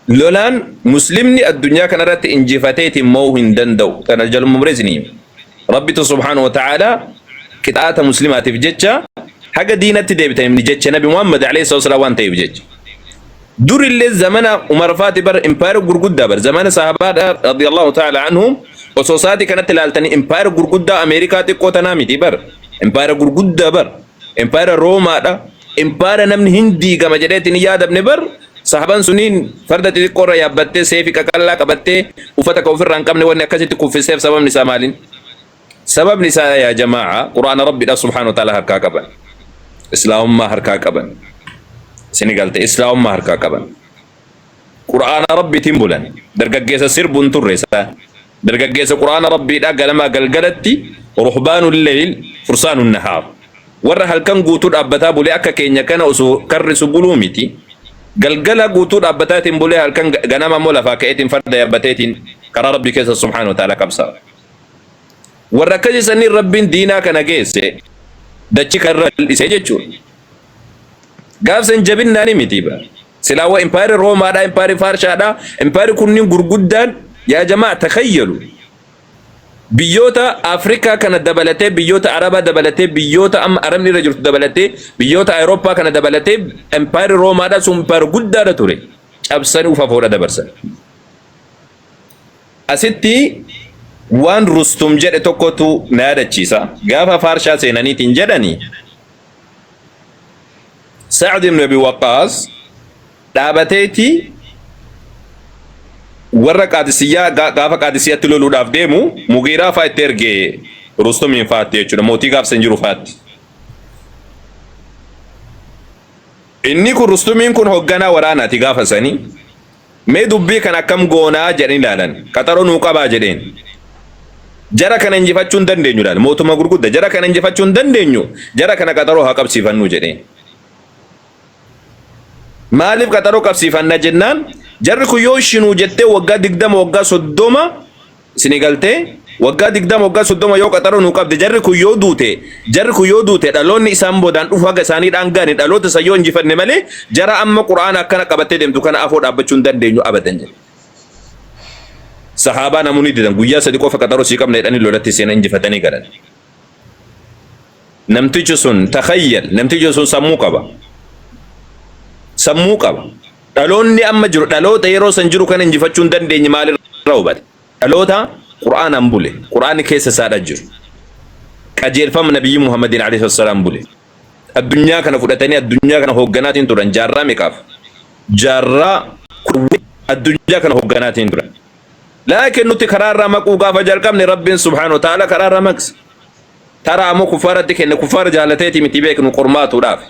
Lolaan muslimni addunyaa kanarratti injifateetiin mo'uu hin danda'u. Kana jaluma muree isinii hima. Rabbitu subhaanahu wa ta'aalaa qixaata muslimaatiif jecha haga diinatti deebitan jecha Nabi Muhammad alayhi salatu wasalaam waan ta'eef jecha. Durillee zamana Umar faati bar impaayera gurguddaa bar zamana sahabaadha radiyallahu ta'ala anhum osoo sa'aatii kanatti ilaaltanii impaayera gurguddaa Ameerikaa xiqqoo tanaa miti bar impaayera gurguddaa bar impaayera Roomaadha impaayera namni hin diigama jedheetiin hin yaadamne bar sahaban suniin farda xixiqqoo irra yaabbattee seefi qaqallaa qabattee uffata ka ofirraa hin qabne wanni akkasitti kuffiseef sababni isaa maaliin? Sababni isaa yaa jamaa'a Qur'aana Rabbiidha subhaanahu wa ta'ala harkaa qaban. Islaamummaa harkaa qaban. Isini galte Islaamummaa harkaa qaban. Qur'aana Rabbiitiin bulan. Dargaggeessa sirbu hin turre isaan. Dargaggeessa Qur'aana Rabbiidha ganamaa galgalatti ruhbaanul leyl fursaanun nahaar. Warra halkan guutuu dhaabbataa bulee akka keenya kana osoo karrisu buluu miti. Galgala guutuu dhaabbataatiin bulee halkan ganama immoo lafaa ka'eetiin farda yaabbateetiin karaa Rabbii keessa subhaanahu wa ta'ala qabsaa. Warra akkasii saniin Rabbiin diinaa kana geesse dachi kan irra bal'ise jechuudha. Gaaf san jabinnaani miti ba. Silaa wa impaayerri Roomaadhaa, impaayerri Faarshaadhaa, impaayerri kunniin gurguddaan yaa jamaa takayyalu. Biyyoota Afrikaa kana dabalatee, biyyoota Arabaa dabalatee, biyyoota amma Arabni irra jirtu dabalatee, biyyoota Awurooppaa kana dabalatee impaayerri Roomaadhaa sun impaayera guddaadha ture. Cabsanii ufafoodha dabarsan. Asitti waan Rustum jedhe tokkotu na yaadachiisa. Gaafa Faarshaa seenaniitiin jedhani Sa'd ibn Abi Waqqaas dhaabateeti warra Qaadisiyyaa gaafa Qaadisiyyatti loluudhaaf deemu Mugiiraa faa itti erge Rustumiin faatti jechuudha. Mootii gaafsa hin jiru faatti. Inni kun Rustumiin kun hoogganaa waraanaati gaafa sanii. Mee dubbii kana akkam goonaa jedhanii ilaalan. Qaxaroo nuu qabaa jedheen. Jara kana injifachuu hin dandeenyu ilaala. Mootummaa gurgudda. Jara kana injifachuu hin dandeenyu. Jara kana qaxaroo haa qabsiifannuu jedheen. Maaliif qaxaroo qabsiifanna jennaan jarri kun yoo ishinuu jettee waggaa 20 waggaa 30 Isinii galtee? Waggaa 20 waggaa 30 yoo qaxaroo nuu qabde jarri kun yoo duute jarri kun yoo duute dhaloonni isaan boodaan dhufu haga isaanii dhaan ga'ani dhaloota san yoo injifanne malee jara amma qur'aana akkana qabattee deemtu kana afoo dhaabbachuu hin dandeenyu abadan jedhe. Sahaabaa namoonni didan guyyaa sadi qofa qaxaroo sii qabna jedhanii lolatti seenan injifatanii galan. Namtichi sun takhayyal namtichi sun sammuu qaba. Sammuu qaba. Dhaloonni amma jiru dhaloota yeroo san jiru kana injifachuu hin dandeenye maalirraa hubate? Dhaloota Qur'aanaan bule. Qur'aanni keessa isaadha jiru. Qajeelfama Nabiyyi Muhammadiin alayhi salaam bule. Addunyaa kana fudhatanii addunyaa kana hoogganaatiin turan jaarraa meeqaaf? Jaarraa addunyaa kana hoogganaatiin turan. Laakiin nuti karaa irraa maquu gaafa jalqabne Rabbiin subhaanahu wa ta'ala karaa irraa maqse. Taraa ammoo kuffaaratti kenne kuffaara jaalateeti miti beeknu qormaatuudhaaf.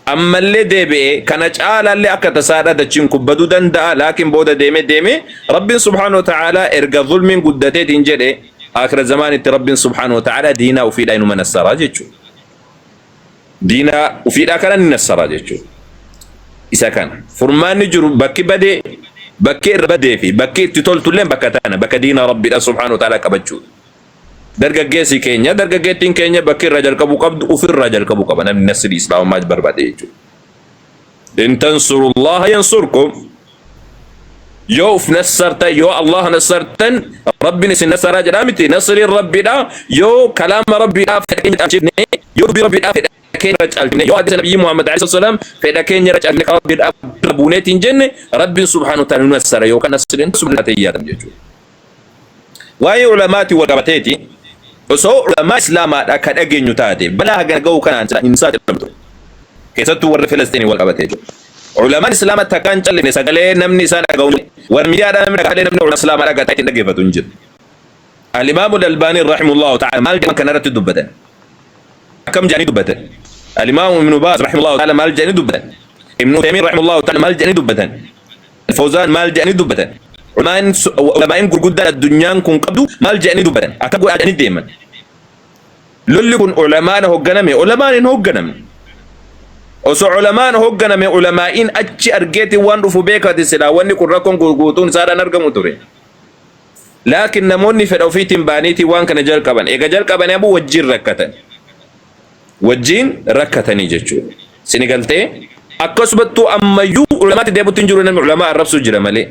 Ammallee deebi'ee kana caalaallee akka tasaadha dachiin kun baduu danda'a laakiin booda deemee deemee Rabbiin subhaanahu wa ta'ala erga zulmiin guddateetiin jedhe aakhira zamaanitti Rabbiin subhaanahu wa ta'ala diinaa ufiidhaa inuma nassaraa jechuudha. Diinaa ufiidhaa kana ni nassaraa jechuudha. Isa kana furmaanni jiru bakki badee bakki irra badee fi bakki itti toltullee bakka tana bakka diinaa Rabbiidha subhaanahu wa ta'ala qabachuudha. Dargaggeessi keenya dargaggeettiin keenya bakki irraa jalqabuu qabdu ofirraa jalqabuu qaba namni nasrii islaamummaa barbaade jechuudha. In tansurullaha yansurkum yoo uf nassartan yoo Allah nassartan Rabbiin isin nassaraa jedhaa miti nasriin Rabbiidha yoo kalaama Rabbiidhaa fedha keenya caalchifne yoo dubbii Rabbiidhaa fedha keenya irra caalchifne yoo hadiisa Nabiyyi Muhammad alayhi salaam fedha keenya irra caalchifne karaa Rabbiidhaa bira buuneetiin jenne Rabbiin subhaanahu wa ta'ala nu nassara yookaan nasriin subhaanahu wa ta'ala yaadam jechuudha. Waa'ee ulamaatiin wal qabateeti osoo ulamaa islaamaadha ka dhageenyu taate balaa hagana ga'u kanaan silaa hin saaxilamtu. Keessattuu warra Filisxiiniin wal qabatee jiru. Ulamaan islaama takkaa hin callifne sagalee namni isaan dhaga'u hin jiru. Warra miidiyaadhaa namni dhaga'a namni ulamaa islaamaa dhaga'a ittiin dhaggeeffatu hin jiru. Al-Imaamu Al-Albaanii rahimahullahu ta'ala maal jedhan kanarratti dubbatan? Akkam jedhanii dubbatan? Al-Imaamu Ibnu Baaz rahimahullahu ta'ala maal jedhanii dubbatan? Ibnu Utaymiin rahimahullahu ta'ala maal jedhanii dubbatan? Fawzaan maal jedhanii dubbatan? Ulamaa'in gurguddaan addunyaan kun qabdu maal jedhanii dubbatan? Akkam godhaa jedhanii deeman? Lolli kun ulamaan hoogganame? Ulamaan hin hoogganamne. Osoo ulamaan hoogganame ulamaa'iin achi argeetiin waan dhufu beekati silaa wanni kun rakkoon guutuun isaadhaan argamu ture. Laakiin namoonni fedha ofiitiin baaniitiin waan kana jalqaban. Eega jalqabanii ammoo wajjin rakkatan. Wajjin rakkatanii jechuudha. Sini galtee? Akkasumattuu ammayyuu ulamaatti deebutti hin jiru namni ulamaa arrabsuu jira malee.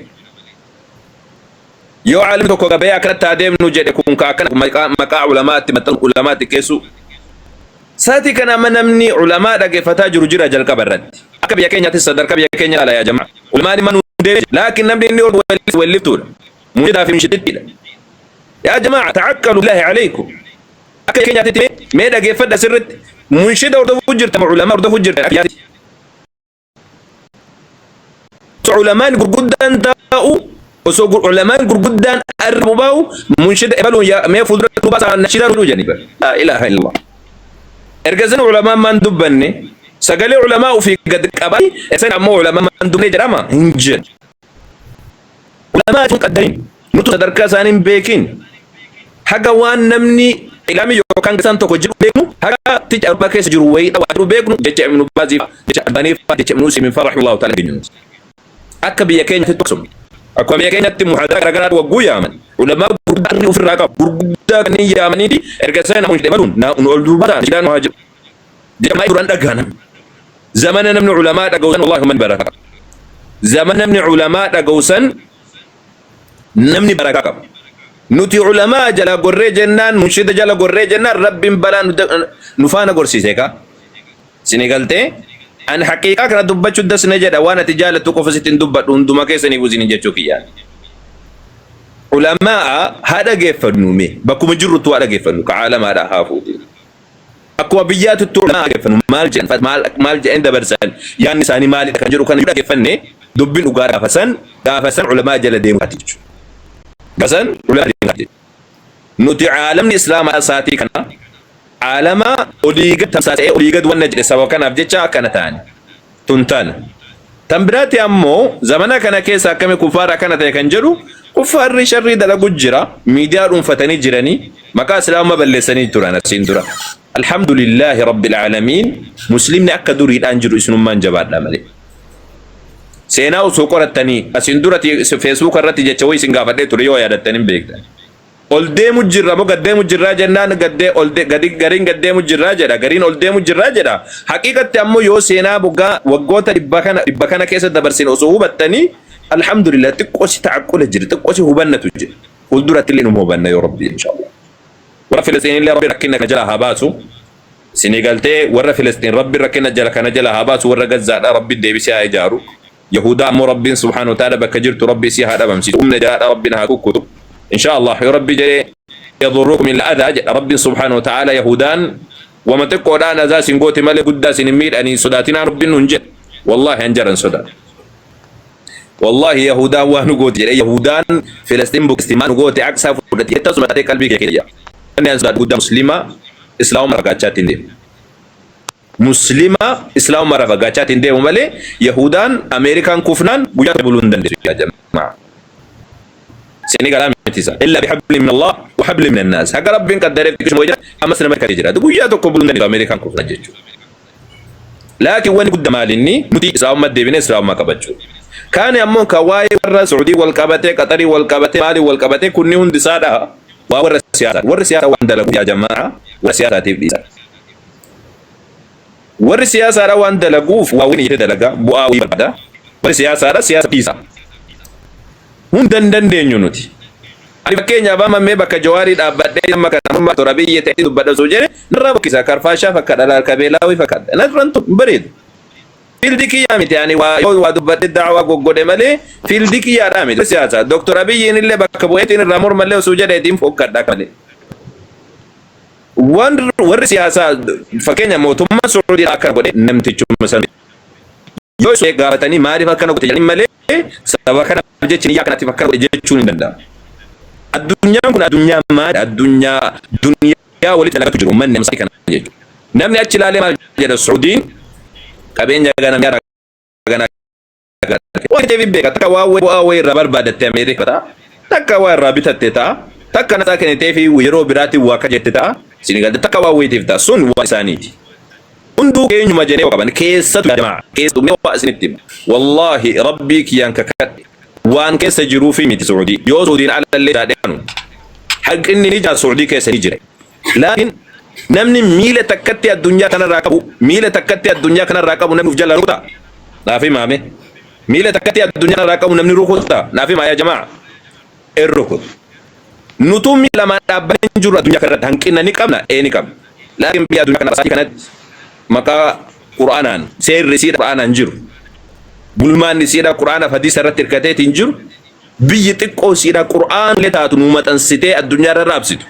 Yoo aalimni tokko gabee akkanatti haa deemnu jedhe kun ka akkana maqaa maqaa ulamaatti maxxanu ulamaa xiqqeessuu. Sa'atii kana amma namni ulamaa dhageeffataa jiru jira jalqaba irratti. Akka biyya keenyaattis sadarkaa biyya keenya ilaala yaa jamaa. Ulamaan imma nu deemee jira. Laakiin namni inni ol weelliftuudha. Munshidaa fi munshidittiidha. Yaa jamaa ta'aqqalu billaahi alaykum. Akka biyya keenyaatitti mee mee dhageeffadha sirritti. Munshida hordofuu jirta moo ulamaa hordofuu jirta akka biyyaatti. Osoo ulamaan gurguddaan taa'u osoo ulamaan gurguddaan arrabu bahu munshida ebaluun yaa mee fuuldura nu baasaa nashidaa nu jedhani bar. Laa ilaaha illallah. Erga san ulamaan maan dubbanne sagalee ulamaa ofii gad qabaa san ammoo ulamaan maan dubbanne jedhama hin jedhu. Ulamaa jechuun qaddarin nutu sadarkaa isaanii hin beekin haga waan namni ilami yookaan gasaan tokko jedhu beeknu haga ticha arba keessa jiru wayii dhawaa jiru beeknu jecha Ibnu Baazii jecha Albanii faa jecha Ibnu Usaymiin faa rahimahullahu ta'ala dhageenyu nuti. Akka biyya keenyatti akkasuma. Akkuma biyya keenyatti muhaadaraa garaagaraa wagguu yaaman ulamaa gurguddaa arrii ofirraa qabu gurguddaa kanneen yaamaniiti erga sana namoonni jedhamuun nu ol duubaa ta'an jedhaan haa jedhu. Jecha maal duraan dhagahan. Zamana namni ulamaa dhaga'u san wallahi man barakaa qaba. Zamana namni ulamaa dhaga'u san namni barakaa qaba. Nuti ulamaa jala gorree jennaan munshida jala gorree jennaan rabbiin balaa nu faana gorsiise kaa. Sini galtee an haqiiqaa kana dubbachuu das na jedha waan ati jaalattu qofa sitti hin dubbadhu hunduma keessaniif isin jechuu kiyyaan. Ulamaa haa dhageeffannu mee bakkuma jirrutti haa dhageeffannu ka caalamaadhaa haa fuuti. Akkuma biyyaatittuu ulamaa dhageeffannu maal jedhan maal maal jedhan dabarsan yaadni isaanii maalidha kan jedhu kana yoo dhageeffanne dubbiin dhugaa gaafa san gaafa san ulamaa jala deemuu taati jechuudha. Gaafa san ulamaa deemuu taati jechuudha. Nuti caalamni islaamaa isaatii kana caalama olii gad tamsaasee olii gad wanna jedhe sababa kanaaf jecha akkana ta'ani. Tun tana. Tan biraati ammoo zamana kana keessa akkami kuffaara akkana ta'e kan jedhu kuffaarri sharrii dalagu jira miidiyaa dhuunfatanii jiranii maqaa islaamummaa balleessanii turan asiin dura. Alhamdulillaahi rabbil aalamiin muslimni akka duriidhaan jiru isinummaan jabaadha malee. Seenaa osoo qorattanii asiin dura feesbuuka irratti jecha wayii isin gaafadhee ture yoo yaadattan hin beektan. Ol deemu jirra moo gad deemu jirraa jennaan gaddee ol de, gadi gariin gad deemu jirraa jedha gariin ol deemu jirraa jedha haqiiqatti ammoo yoo seenaa boggaa waggoota 100 kana keessa dabarsine osoo hubattanii alhamdulillah xiqqoo si ta'aqqula jira xiqqoo si hubannatu jira fuulduratti illee numa hubanna yoo rabbi inshallah warra Filisxiin illee rabbi rakkina kana jalaa haa baasu isinii galtee warra Filisxiin rabbi rakkina jala kana jalaa haa baasu warra Gazzaadha rabbi deebisee haa ijaaru Yahudaa ammoo Rabbiin subhaanahu wa ta'aala bakka jirtu Rabbi isii haa dhabamsiisu. Humna jaraadha Rabbiin haa kukkutu. Inshaa Allah yoo Rabbi jedhe yadurrukum illa adhaa jedha Rabbiin subhaanahu wa ta'aala Yahudaan wama xiqqoodhaan azaa isin gooti malee guddaa isin hin miidhanii hin sodaatinaa Rabbiin nuun jedhe. Wallaahi an jaran sodaadha. Wallaahi Yahudaan waa nu gooti jedhe Yahudaan Filastiin buqisti maa nu goote Aqsaa fudhatti tasuma taatee qalbii kee keessa jira. Wanni an sodaadhu guddaa Muslima Islaamummaa fagaachaa ittiin deema. Muslima islaamummaa irraa fagaachaatiin deemu malee Yahudaan Ameerikaan kufnaan guyyaa tokko buluu hin dandeessu yaa jamaa. Sini galaa miti isa. Illa bihablin min Allah wa hablin min annaas. Haga Rabbiin qaddareef xiqqishuma wayii jira ammas nama hirkatee jira. Guyyaa tokko buluu hin dandeessu Ameerikaan kufnaan jechuudha. Laakiin wanni guddaa maalinni nuti islaamummaa deebinee islaamummaa qabachuu. Kaani ammoo kan waa'ee warra Saudii wal qabatee Qaxarii wal qabatee maaliin wal qabatee kunni hundi isaadha waa warra siyaasaa. Warri siyaasaa waan dalagu yaa jamaa warra siyaasaatiif dhiisa. Warri siyaasaadha waan dalaguuf waa wayii niyyatee dalaga, bu'aa wayii barbaada. Warri siyaasaadha siyaasa dhiisa. Hunda hin dandeenyu nuti. Ani fakkeenyaaf amma mee bakka Jawaarii dhaabbadhee amma kana morma Dr. Abiyyi ta'ee dubbadha osoo jedhe narraa bokkisa. Karfaashaa fakkaadha laal kabeelaawii fakkaadha. Narraan tun hin bareedu. Fiildi kiyyaa miti ani waa yoo waa dubbadhe da'awaa goggodhe malee fiildi kiyyaadhaa miti. Siyaasa Dr. Abiyyiin illee bakka bu'eetiin irraa mormallee osoo jedheetiin fokkadha akka malee. Warri siyaasaa fakkeenya mootummaan Sucuudii akkana godhe namtichuma sana yoo isa gaafatanii maaliif akkana godhe jedhanii malee sababa kanaaf jecha niyyaa kanaatiif akkana godhe jechuun hin danda'amu. Addunyaan kun addunyaa maali? Addunyaa duniyaa walitti dalagatu jiru uummanni amsaa kana jechuudha. Namni achi ilaalee maal jedha Sucuudiin qabeenya gana gana Waan ta'eef beeka. Takka waa bu'aa wayii irraa barbaadatte Ameerika ta'a. Takka waa irraa bitatte ta'a. Takka natsaa kennitee fi yeroo biraatiin waa akka jette ta'a. Isin galte takka waa wayiitiif ta'a. Sun waan isaaniiti. Hunduu keenyuma jedhee qaban keessatu jamaa keessatu mee waa isinitti hima. Wallaahi rabbii kiyyaan kakadhe waan keessa jiruufi miti Suudii. Yoo Suudiin alallee jiraadhe kanu. Haqinni ni jira Suudii keessa ni jira. Laakiin namni miila takkatti addunyaa kanarraa qabu miila takkatti addunyaa kanarraa qabu namni of jala rukutaa. Naaf himaa mee. Miila takkatti addunyaa irraa qabu namni rukutaa? Naaf himaa yaa jamaa. Hin rukutu. Nutuu miila lamaan dhaabbannee hin jirru addunyaa kanarratti hanqina ni qabna? Ee ni qabna. Laakiin biyya addunyaa kanarra sa'aatii kanatti maqaa Qur'aanaan seerri isiidha Qur'aanaan jiru. Bulmaanni isiidha Qur'aanaaf hadiisa irratti hirkateetiin jiru. Biyyi xiqqoo isiidha Qur'aanillee taatu nu maxansitee addunyaa irra raabsitu.